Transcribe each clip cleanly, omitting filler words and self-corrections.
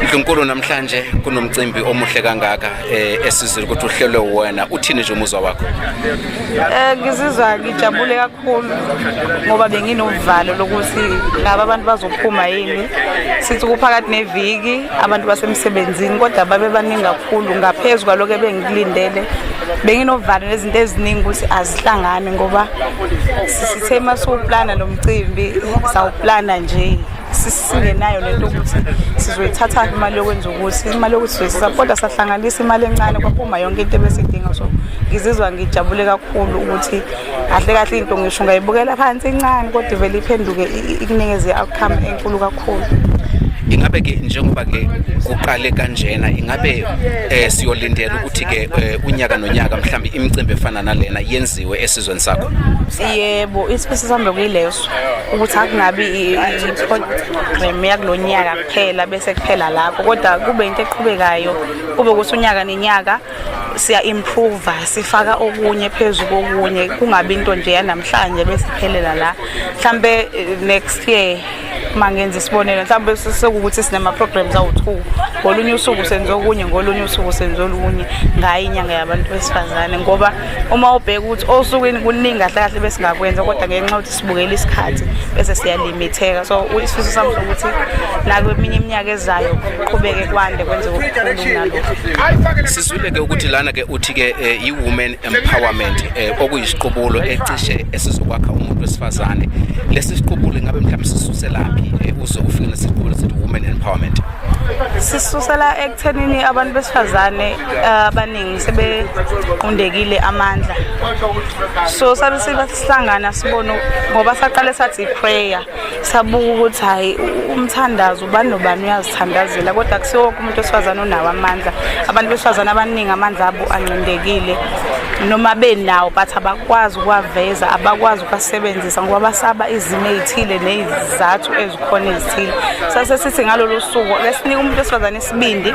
Ndlunkulu, namhlanje kunomcimbi omuhle kangaka esizweni ukuthi uhlelwe wena, uthini nje umuzwa wakho? Ngizizwa ngijabule kakhulu ngoba benginovalo lokuthi laba abantu bazophuma yini. Sithi kuphakathi neviki, abantu basemsebenzini, kodwa babe baningi kakhulu ngaphezu kwalokho ebengikulindele. Benginovalo nezinto eziningi ukuthi azihlangani, ngoba sisithe masiwuplana lo mcimbi sawuplana nje singenayo lento ukuthi sizoyithatha imali yokwenza ukuthi imali yokuthi sizoyithatha, kodwa sahlanganisa imali encane kwaphuma yonke into ebesidinga. So ngizizwa ngijabule kakhulu ukuthi kahle kahle into ngisho ungayibukela phansi incane, kodwa ivele iphenduke ikunikeze i-outcome enkulu kakhulu. Ingabe ke njengoba ke kuqale kanjena, ingabe siyolindela ukuthi ke unyaka nonyaka mhlambi imicimbi efana nalena yenziwe esizweni sakho? Yebo, isifiso sami bekuyileso, ukuthi akungabi i-program yakulo nyaka kuphela bese kuphela lapho, kodwa kube into eqhubekayo, kube ukuthi unyaka nenyaka siya-improve, sifaka okunye phezu kokunye, kungabi into nje yanamhlanje bese iphelela la. Mhlambe next year, mangenza isibonelo, mhlawumbe sekuwukuthi sinama-programs awu-2, ngolunye usuku senze okunye, ngolunye usuku senze olunye ngayo inyanga yabantu besifazane, ngoba uma ubheka ukuthi osukwini kuningi kahle kahle besingakwenza, kodwa ngenxa yokuthi sibukela isikhathi bese siyalimitheka. So isifiso sami sokuthi nakweminye iminyaka ezayo kuqhubeke kwande, kwenze okukhulu kunalokho. Sizwile ke ukuthi lana ke uthi ke i-women empowerment, okuyisiqubulo ecishe esizokwakha umuntu wesifazane. Lesi siqubulo ingabe mhlawumbe sisuselaphi uze ufike nesiqubulo sithi women empowerment? Sisusela ekuthenini abantu besifazane abaningi sebequndekile amandla. So sabe sihlangana sibone, ngoba saqale sathi prayer, sabuka ukuthi hayi, umthandazo ubani nobani uyazithandazela, kodwa akusiwo wonke umuntu wesifazane onawo amandla. Abantu besifazane abaningi amandla abo anqindekile, noma benawo, but abakwazi ukuwaveza, abakwazi ukuwasebenzisa ngoba basaba izimo ey'thile ney'zathu ezikhona ezithile. Sase sithi ngalolu suku ake sinike umuntu wesifazane isibindi,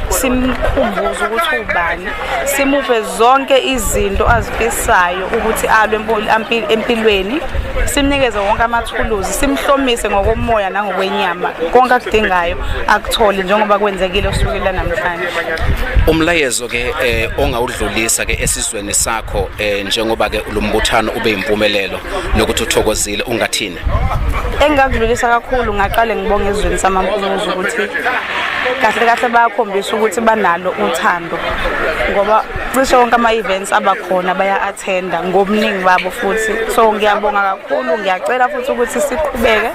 simkhumbuze ukuthi ubani, simuphe zonke izinto azifisayo ukuthi alwe empilweni, simnikeze wonke amathuluzi, simhlomise ngokomoya nangokwenyama, konke akudingayo akuthole, njengoba kwenzekile osukwini lanamhlanje. Umlayezo ke ongawudlulisa ke esizweni sakho, njengoba ke lo mbuthano ube impumelelo nokuthi uthokozile, ungathini? Engingakudlulisa kakhulu, ngaqale ngibonge ezweni samaMpumuzo ukuthi kahle kahle bayakhombisa ukuthi banalo uthando, ngoba cishe wonke ama-events abakhona baya-attenda ngobuningi babo futhi. So ngiyabonga kakhulu, ngiyacela futhi ukuthi siqhubeke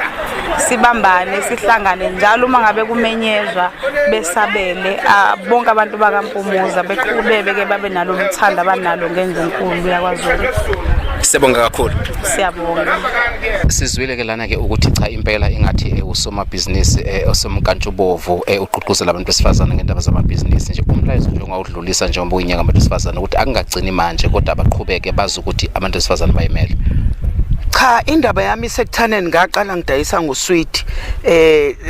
sibambane, sihlangane njalo uma ngabe kumenyezwa, besabele. Bonke abantu bakaMpumuza beqhubeke babe nalo luthando abanalo ngendlunkulu yakwaZulu. Siyabonga kakhulu. Siyabonga. Sizwile ke lana ke ukuthi cha, impela ingathi usomabhizinisi osomkantshubovu ugqugquzela abantu besifazane ngendaba zamabhizinisi nje. Umlayezo nje ongawudlulisa njengoba uyinyanga abantu besifazane ukuthi akungagcini manje, kodwa abaqhubeke bazi ukuthi abantu besifazane bayimele? Cha, indaba yami isekuthaneni. Ngaqala ngidayisa ngoswidi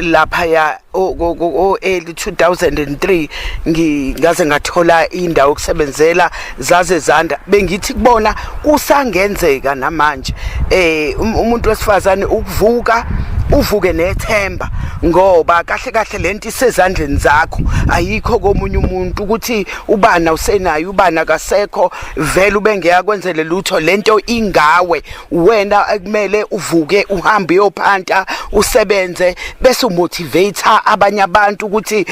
lapha ya o early 2003, ngingaze ngathola indawo yokusebenzela, zaze zanda. Bengithi kubona kusangenzeka namanje umuntu wesifazane ukuvuka, uvuke nethemba, ngoba kahle kahle lento isezandleni zakho, ayikho komunye umuntu, ukuthi ubana usenayo, ubana kasekho, vele ubengeke kwenzele lutho. Lento ingawe wena, ekumele uvuke, uhambe uyophanta, usebenze, bese umotivate abanye abantu ukuthi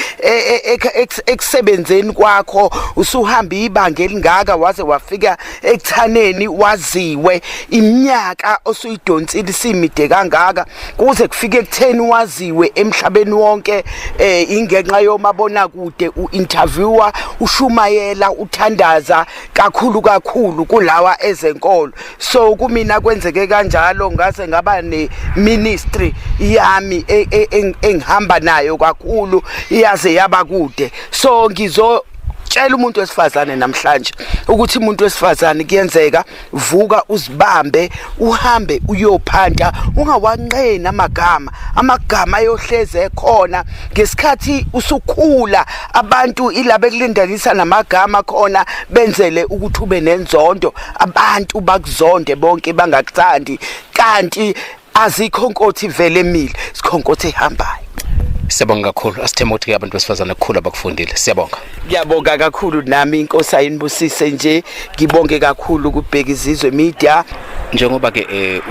ekusebenzeni kwakho usuhamba ibanga elingaka, waze wafika ekuthaneni waziwe, iminyaka osuyidonsile isimide kangaka, kuze kufike ekutheni waziwe emhlabeni wonke ingenxa yomabona kude, uinterviewer, ushumayela, uthandaza kakhulu kakhulu kulawa ezenkolo. So kumina kwenzeke kanjalo, ngaze ngaba ne ministry yami engihamba nayo kakhulu, iyaze yaba kude. So ngizo tshela umuntu wesifazane namhlanje ukuthi umuntu wesifazane kuyenzeka, vuka, uzibambe, uhambe uyophanta, ungawanqeni amagama. Amagama ayohleze ekhona ngesikhathi usukhula, abantu ilaba ekulindanisa namagama khona, benzele ukuthi ube nenzondo, abantu bakuzonde bonke, bangakuthandi, kanti azikho nkothi vele emile, sikhonkothi ehambayo. Siyabonga kakhulu. Asithemba ukuthi ke abantu besifazane kukhulu abakufundile. Siyabonga. Ngiyabonga kakhulu nami, inkosi ayinibusise nje. Ngibonge kakhulu kubheka izizwe media. Njengoba ke